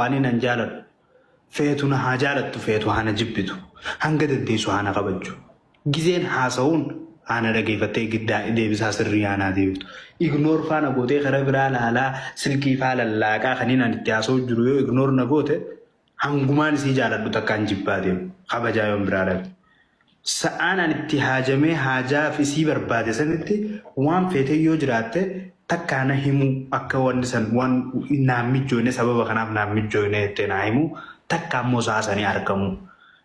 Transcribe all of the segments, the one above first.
Waan inni an jaaladhu. Feetu na haa jaalattu feetu haa na jibbitu. Hanga dandeessu haa na kabajju. Gizeen haasa'uun haa na dhageeffattee deebisaa sirrii haa naa deebiftu. Ignore faa na gootee karaa biraa laalaa silkii faa lallaaqaa kan inni an itti haasa'u jiru yoo ignore na goote hangumaan isii jaaladhu takkaan jibbaa deemu. Kabajaa yoon biraa dhabe. Sa'aan an itti haajamee haajaaf isii barbaade sanitti waan feetee yoo jiraatte takkaa na himuu akka wanni san waan naan mijjooyne sababa kanaaf naan mijjooyne jettee naa himuu takka ammoo sa'a sanii arkamuu.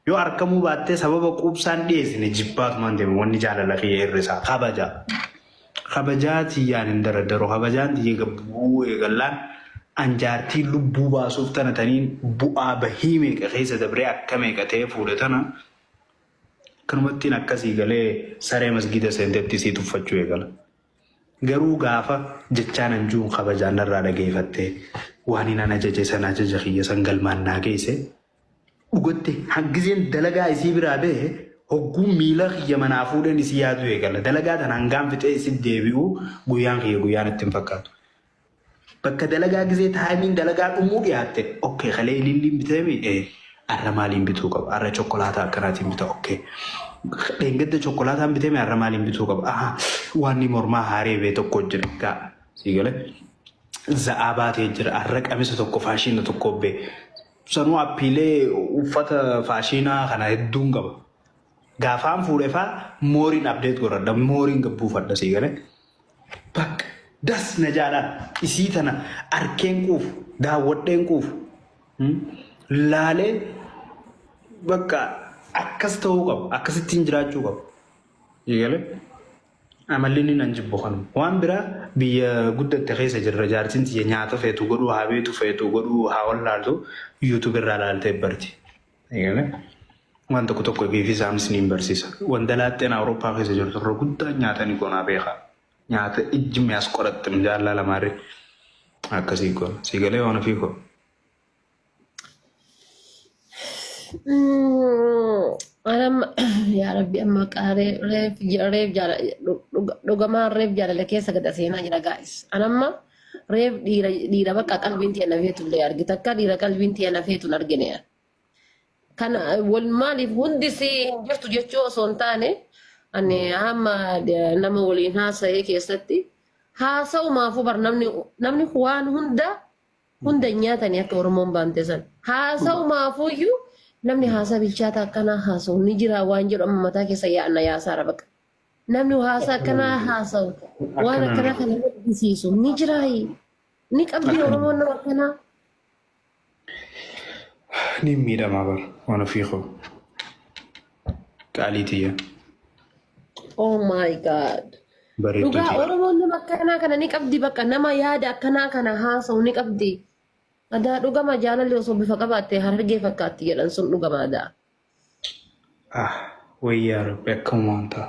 Yoo arkamuu baattee sababa quubsaan dhiyeessine jibbaatumaan deema wanni jaalala kiyya hir'isaa kabaja. Kabajaa tiyyaan hin daradaru kabajaan tiyya gad bu'uu eegallaan an jaartii lubbuu baasuuf tana taniin bu'aa bahii meeqa keessa dabree akka meeqa ta'ee fuudhe tana Akkanumattiin akkasii galee saree masgiida seentetti isii tuffachuu eegala. Garuu gaafa jechaan an juun kabajaan narraa dhageeffattee waan hin an ajaje sana ajaja kiyya san galmaan naa geesse dhugatti hangizeen dalagaa isii biraa bahe hogguu miila kiyya manaa fuudheen isii yaaduu eegala. Dalagaa tana hangaan fixee isin deebi'u guyyaan kiyya guyyaan itti hin fakkaatu. Bakka dalagaa gizee taayimiin dalagaa dhumuu dhiyaatte okay kalee ililliin biteemi ee arra maaliin bituu qaba arra chokkolaataa akkanaatiin bita okay dheengadda chokkolaataan biteemi arra maaliin bituu qaba aha waan ni mormaa haaree bee tokko jira gaa sii galee za'aa baatee jira arra qamisa tokko faashiina tokko bee sanuu appiilee uffata faashiinaa kana hedduun qaba gaafaan fuudhe faa mooriin update godhadha mooriin gabbuufadha sii galee. Bakka das na jaalaan isii tana arkeen quufu daawwadheen quufu laalee bakka akkas ta'uu qaba akkasittiin jiraachuu qaba. Eegale amalli inni nan jibbu kanuma. Waan biraa biyya guddatte keessa jirra jaartiin tiyya nyaata feetu godhuu haa beektu feetu godhuu haa wallaaltu YouTube irraa laaltee barti. Eegale waan tokko tokko ifiif isaanis niin barsiisa. Wandalaaxxeen Awurooppaa keessa jirtu irra guddaan nyaata ni goonaa beekaa. Nyaata ijji mi'as qoraxxim jaallaa lamaarri akkasii goona. Sii galee waan ofii koo. Anam yaa rabbi amma qaaree reef reef jaala dhugamaan reef jaalala keessa gad seenaa jira gaa'is. Anamma reef dhiira dhiira bakka qalbiin tiyya na feetu illee argita akka dhiira qalbiin tiyya na feetu hin argine. Kana wal maaliif hundi si hin jirtu jechuu osoo hin taane ani hamma nama waliin haasa'ee keessatti haasa'umaafuu bar namni namni waan hunda hunda hin nyaatanii akka Oromoon baante san. Haasa'umaafuyyuu namni haasaa bilchaataa akkanaa haasa'u ni jira waan jedhu amma mataa keessa yaa'na yaasaara baqa. Namni haasaa akkanaa haasa'u waan akkanaa kana maddisiisu ni jiraayi. Ni qabdi Oromoon nama akkanaa. Ni miidhamaa bara waan ofii koo. Qaalii tiyya. Oh my God. Bareedduu Dhugaa tiyya. Oromoon nama akkanaa kana ni qabdi bakka nama yaada akkanaa kana haasa'u ni qabdi. Adaa dhugama jaalalli osoo bifa qabaatte harargee fakkaatti jedhan sun dhugama adaa. Ah wayyaa rabbi akkamumaan ta'a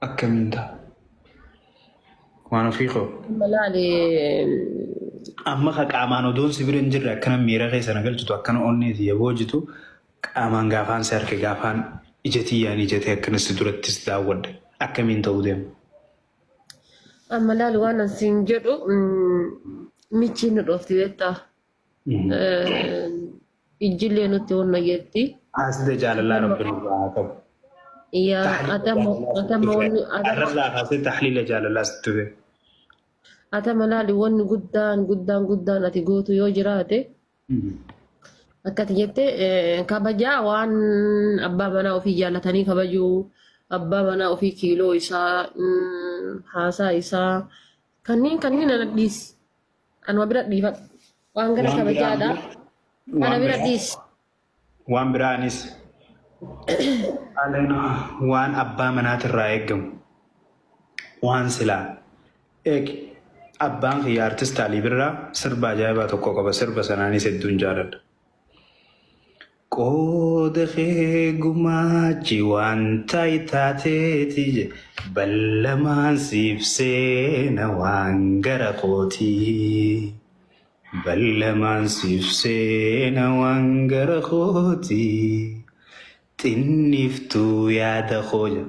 akkamiin ta'a waan ofii koo. Amma laali Amma ka qaamaan odoon si bira hin jirre akkana miira keessa na galchitu akkana onnee tiyya boojitu qaamaan gaafaan si arke gaafaan ija tiyyaan ija tee akkana si duratti si daawwadhe akkamiin ta'uu deema. Amma laali waan an siin jedhu michiin nu dhoofti beektaa. Ijjillee nutti wanna jetti. Haasida jaalalaa rabbi nurraa haa qabu. Yaa Tahlila atama jaalalaa sitti atama dhufe. wanni atama Arrarraa kaasee tahlila jaalalaa sitti dhufe. atama laali wanni guddaan guddaan guddaan ati gootu yoo jiraate akka ati jette kabajaa waan abbaa manaa ofii jaalatanii kabajuu abbaa manaa ofii kiiloo isaa haasaa isaa kanneen kanneen ana dhiisi. Anuma bira dhiifadhu. Waan gara Waan biraa kabajaadha. ammoo Ana waan bira biraa dhiisi. waan biraa anis waan abbaa manaatirraa eegamu waan silaa eegi abbaan kiyya artist Alii Birraa sirba ajaa'ibaa tokko qaba sirba sanaanis hedduun jaaladha. Qooda kee gumaachi waan taayitaateeti je ballamaan siif seena waan gara kooti. Ballamaan siif seena waan gara kooti. Xinniftuu yaada koo je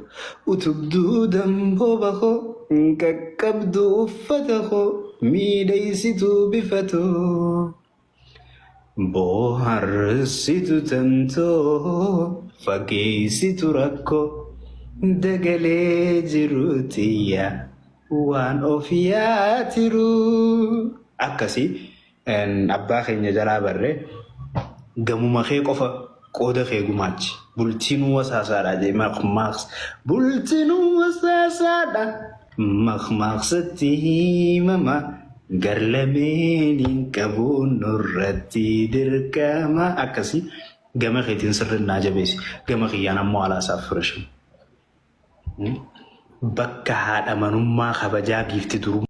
utubduu dambooba koo qaqqabduu uffata koo miidhaysituu bifa too. Booharsitu tantoo fageessitu rakkoo dagalee jiru xiyya waan of yaatiru. Akkasii abbaa keenya jalaa barree gamuma kee qofa qooda kee gumaachi. Bultiinuu wasaasaadha jee maqmaaqsa. Bultiinuu wasaasaadha maqmaaqsatti himama gar lameeniin qabuun nurratti dirqama. Akkasii gama keetiin sirrinnaa jabeessi. Gama kiyyaan ammoo alaasaaf firishim. Bakka haadha manummaa kabajaa giifti durummaa.